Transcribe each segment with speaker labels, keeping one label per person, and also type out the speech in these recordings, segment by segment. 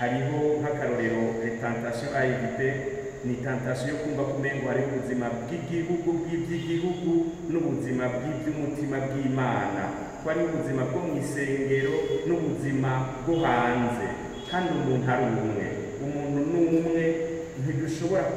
Speaker 1: Hariho nk'akarorero tentation à éviter, ni tentation yo kumva kumengo hariho ubuzima bw'igihugu, bw'iby'igihugu, n'ubuzima bw'iby'umutima bw'Imana, ko hariho ubuzima bwo mu isengero n'ubuzima bwo hanze, kandi umuntu ari umwe. Umuntu ni umwe, ntidushobora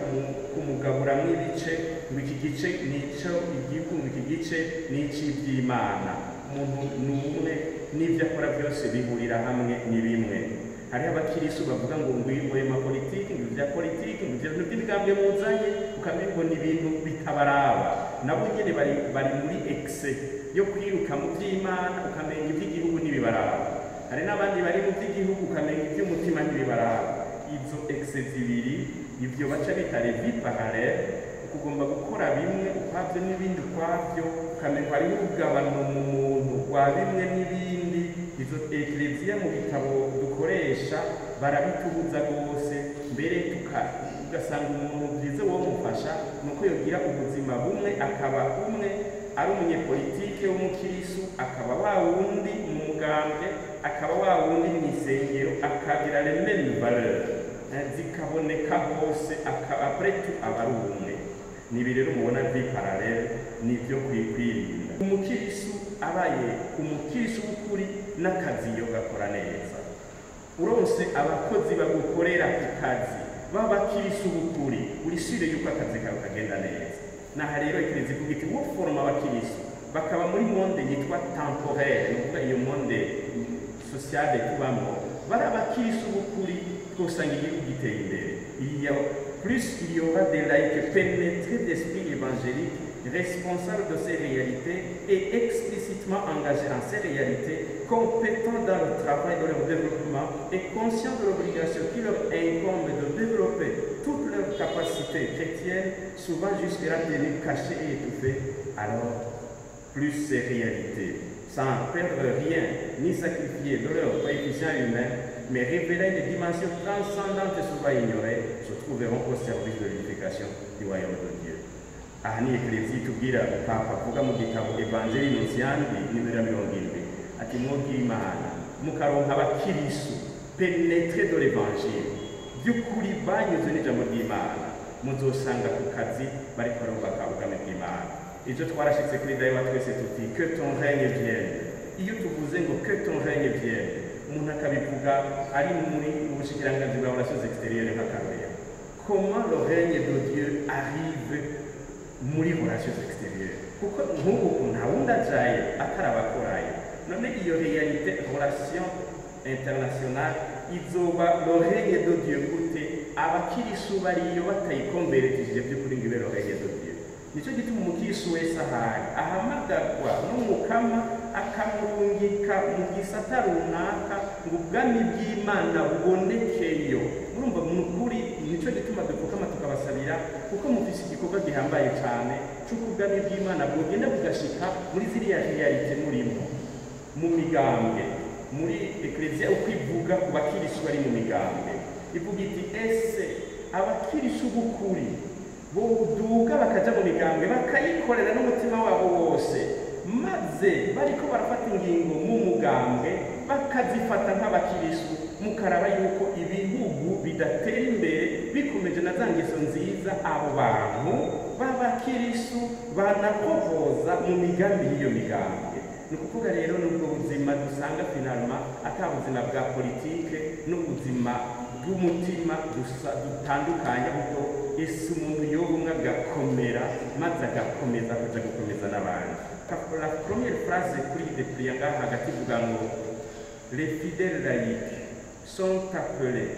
Speaker 1: kumugaburamwo ibice ngo iki gice ni ico igihugu, ngo iki gice ni ic'iby'Imana. Umuntu ni umwe, n'ibyo akora byose bihurira hamwe, ni bimwe. Hariho abakirisu bavuga ngo ngwino ma politiki, ngo ibya politiki, ngo ibyo bintu by'imigambwe muzanye, ukamenya ngo ni ibintu bitabaraba. Nabo nyene bari muri excès yo kwiruka mu by'Imana, ukamenya iby'igihugu ntibibaraba. Hari n'abandi bari mu by'igihugu, ukamenya iby'umutima ntibibaraba. Izo excès zibiri, ibyo baca bita les vies parallèles, ukugomba gukora bimwe ukwabyo n'ibindi ukwabyo, ukamenya hariho urugabano mu muntu rwa bimwe n'ibindi. Izo ekleziya mu bitabo dukoresha barabitubuza rwose, mbere ugasanga umuntu byiza wo mufasha nuko yogira ubuzima bumwe, akaba umwe ari umunyepolitike w'umukirisu, akaba wa wundi mu mugambwe, akaba wa wundi mu isengero, akagira les mêmes valeurs zikaboneka hose, après tout aba ari umwe. Nibi rero mubona vie parallèle, nibyo kwirinda. Umukirisu abaye umukirisu w'ukuri, n'akazi yo gakora neza. Uronse abakozi bagukorera ku kazi b'abakirisu b'ukuri, uri sûr yuko akazi kawe kagenda neza. Naha rero ikirezi ivuga iti woforoma abakirisu bakaba muri monde yitwa temporaire, ni ukuvuga iyo monde sociale tubamo, bari abakirisu b'ukuri, twosanga igihugu giteye imbere. Il y a plus il y aura des laïcs pénétrés d'esprit évangélique, responsables de ces réalités et explicitement engagés en ces réalités, compétents dans le travail de leur développement et conscients de l'obligation qui leur incombe de développer toutes leurs capacités chrétiennes, souvent jusque-là tenues cachées et étouffées, alors plus ces réalités, sans perdre rien ni sacrifier de leur coefficient humain, mais révélant une dimension transcendante souvent ignorée, se trouveront au service de l'édification du royaume de Dieu. Aha ni ekleziya itubwira, Papa avuga mu gitabo Evangelii Nuntiandi nimero ya 70, ati mw'Imana mukaronka abakirisu pénétrés de l'évangile by'ukuri, banyuze n'ijambo ry'Imana, muzosanga ku kazi bariko barubaka ubwami bw'Imana. Ivyo twarashitse kuri Dawe wa twese tuti "Que ton règne vienne". Iyo tuvuze ngo "Que ton règne vienne", umuntu akabivuga ari muri ubushikiranganji bwa relations extérieures nk'akarorero, comment le règne de Dieu arrive muri relations extérieures? Kuko nk'ubu nta wundi ajaye atari abakorayo. None iyo réalité relation internationale izoba le règne de Dieu gute abakirisu bariyo batayikonveretishije by'ukuri ngo ibe le règne de Dieu? Nicyo gituma umukirisu wese ahari ahamagarwa n'Umukama, akamurungika mu gisata runaka ngo ubwami bw'Imana bubonekeyo. Murumva ni ukuri, nicyo gituma dupfukama tukabasabira, kuko mufise igikorwa gihambaye cyane cy'uko ubwami bw'Imana bwogenda bugashika muri ziriya réalités murimo mu migambwe. Muri ekleziya uko ivuga ku bakirisu bari mu migambwe, ivuga iti ese abakirisu b'ukuri boduga bakaja mu migambwe, bakayikorera n'umutima wabo wose, maze bariko barafata ingingo mu mugambwe bakazifata nk'abakirisu, mukaraba yuko ibihugu bidatera imbere bikomeje na za ngeso nziza abo bantu b'abakirisu banakovoza mu migambi y'iyo migambwe. Ni ukuvuga rero n'ubwo buzima dusanga finalement ata buzima bwa politike n'ubuzima bw'umutima dusa dutandukanye, ahubwo ese umuntu yoba umwe agakomera maze agakomeza kuja gukomeza n'abandi. La première phrase kuri dépliant ngaha hagati ivuga ngo les fidèles laïcs sont appelés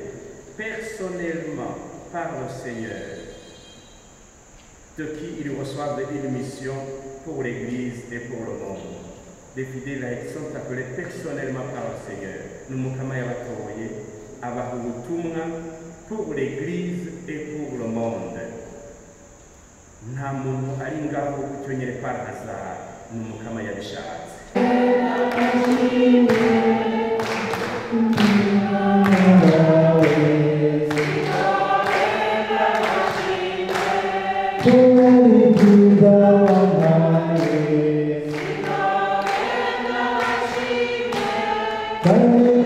Speaker 1: personnellement par le Seigneur, de qui ils reçoivent une mission pour l'Église et pour le monde. Les fidèles laïcs sont appelés personnellement par le Seigneur. N'Umukama yabatoye abaha ubutumwa pour l'Église et pour le monde. Nta muntu ari ngaho gutyo nyine par hasard, ni Umukama yabishatse.
Speaker 2: Thank you.